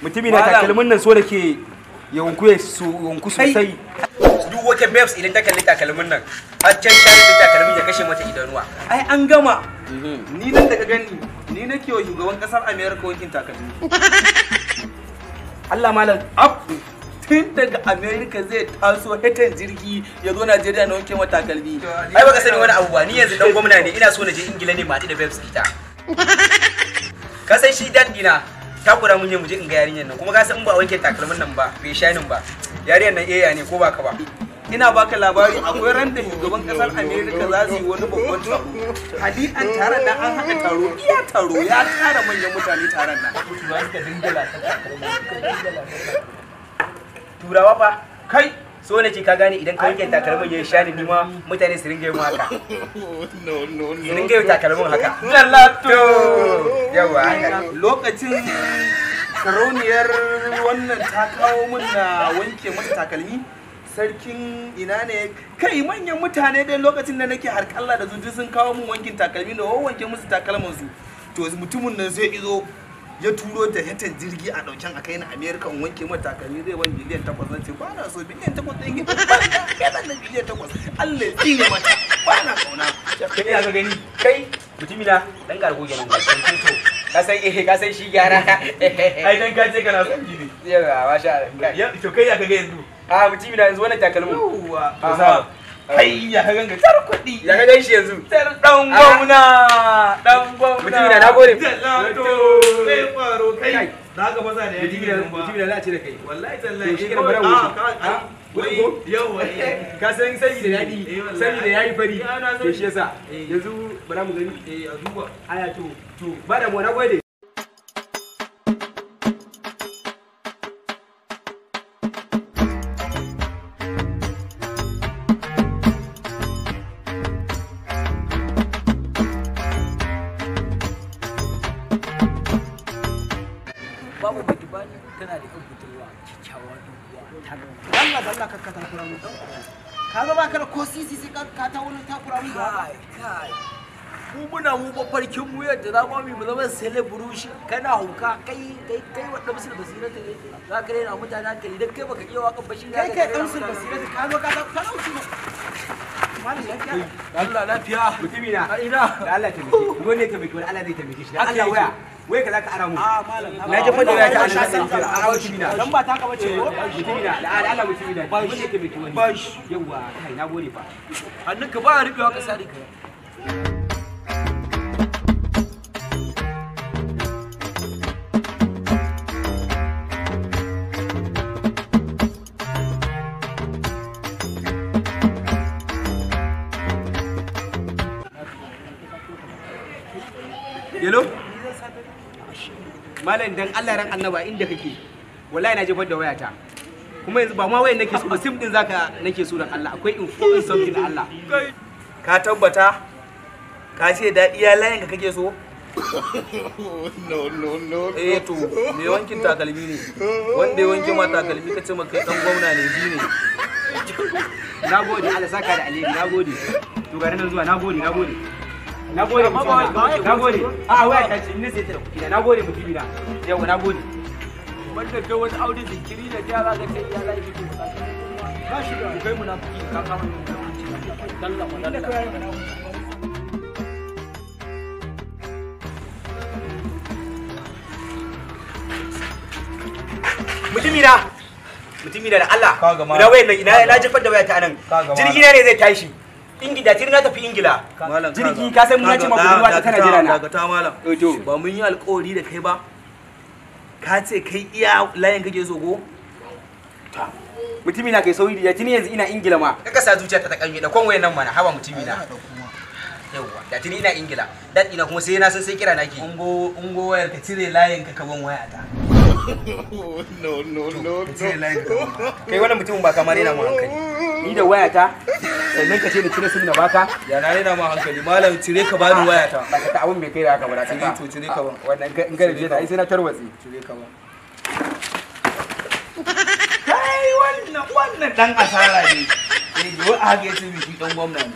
Mutumi na takalmin nan so nake ya wanku ya su wanku sosai. Duk wata babes idan ta kalli takalmin nan har can share takalmin ya kashe mata idanuwa. Ai an gama. Ni nan da ka gani ni nake wa shugaban kasar America wankin takalmi. Allah malam ab tun daga America zai taso hetan jirgi ya zo Najeriya na wanke mata takalmi. Ai baka sani wani abu ba, ni yanzu dan gwamna ne, ina so na je Ingila ne mati da babes ita. Ka san shi dan dina takura mun je mu je in ga yarinyar nan, kuma ka san in ba wanke takalmin nan ba bai shanin ba. Yarinyar nan eya ne ko baka ba? Ina baka labari akwai ran da shugaban kasar America za su yi wani babban taro. Hadi'an taron nan an haɗa taro, iya taro ya tara manyan mutane taron nan. Turawa fa kai so nake ka gane idan ka wanke takalmin ya shani ni ma mutane su ringa yin haka. No no no. Su ringa yin takalmin haka. Lalato. Yawa. Lokacin sarauniyar wannan ta kawo mun na wanke mata takalmi. Sarkin ina ne kai manyan mutane dai lokacin da nake harkalla da zuci sun kawo mun wankin takalmi da wanke musu takalman su. To mutumin nan sai izo ya turo da hatan jirgi a dauken a kai na America in wanke mata takalmi zai ban biliyan 8. Zan ce ba na so biliyan 8 din ba na ban biliyan 8. Allah ya tsine mata ba na kauna. Kai ya ga gani kai mutumina dan kargo kenan ba dan to ka san eh ka san shi gyara. Ai dan ka ce kana son gini. Yawa masha Allah. Ya to kai ya ka ga yanzu. A mutumina yanzu wannan takalmin. Yawwa. Kai ya ka ganga tar kuɗi. Ya ka gan shi yanzu. Tar dan gwamna, dan gwamna. Mutumina na gode. To kai kwaro kai. Za ka fasa da yaji gidan ba. Mutumina za a ce da kai. Wallahi tallahi. To shi kenan bara wuce. Wai yawa. Ka san sani da daɗi, sani da yayi fari. To shi yasa. Yanzu bara mu gani. Eh a duba. Aya to to ba da mu na gode. Babu mai dubani tana da yan budurwa kyakkyawa dubuwa ta Allah da Allah kakka takura mu dan ka ga baka da ko sisi sai ka ta wani takura mu. Kai kai mu muna mu mafarkin mu yadda za mu mu zama celebrity kana hauka kai kai kai wadda musul basirata ne za ka rena mutane hankali dan kai baka iya wakan bashin kai kai dan musul basirata ka zo ka ta talauci ne. Malam lafiya Allah lafiya mutumina a ina da Allah taimake wani ne taimake wani Allah zai taimake shi da Allah waya wai ka zaka ara mu. A malam na je fada waya ta Allah a mutumina dan ba taka bace ko mutumina da Allah mutumina wani ne taimake wani yawa kai na gode fa hannunka ba rubewa ka sare ka. Yelo? Malam dan Allah ran annaba inda kake. Wallahi na jefar da wayata. Kuma yanzu ba ma wayan nake so ba, sim din zaka nake so dan Allah. Akwai info something da Allah. Ka tabbata ka ce da iya layin ka kake so? No no no. Eh to me wankin takalmi ne. Wanda ya wanke ma takalmi kace maka dan gwamna ne ji ne. Nagode Allah saka da alheri nagode. To ga nan zuwa nagode nagode. Nagode mutumina. Nagode. A waya ta ce ni sai ta da kuɗi na. Nagode mutumina. Yau nagode. Wanda kai wani aure jinkiri da yara ga kai ya lai kike bukata. Ba shi da kai munafiki ka kama ni munafiki. Dalla dalla. Mutumina. Mutumina da Allah. Ina wayan nan ina na jefar da waya ta anan. Jirgi ne zai tashi. Ingila tun na tafi Ingila. Jirgi ka san mun ce ma budurwa ta tana jira na. Daga ta malam. Ba mun yi alƙawari da kai ba. Ka ce kai iya layin kake so ko? Mutumina kai sauri da tuni yanzu ina Ingila ma. Kaka sa zuciya ta kanye da kon wayan nan mana haba mutumina. Yawwa da tuni ina Ingila. Dan ina kuma sai na san sai kira nake. Ungo ungo wayar ka cire layin ka ka ban wayata. No no no. Ka cire layin ka. Kai wannan mutumin ba kamar yana mu hankali. Ni da wayata sannan ka ce da cire sim na baka. Ya na rena ma hankali malam cire ka bani wayata. Ba ka ta abun bai kai da haka ba da Cire to cire ka ban. Wannan in ka rije ta ai sai na tarwatsi. Cire ka ban. Kai wannan wannan dan asara ne. Eh yo a ga yace miki dan gwamna ne.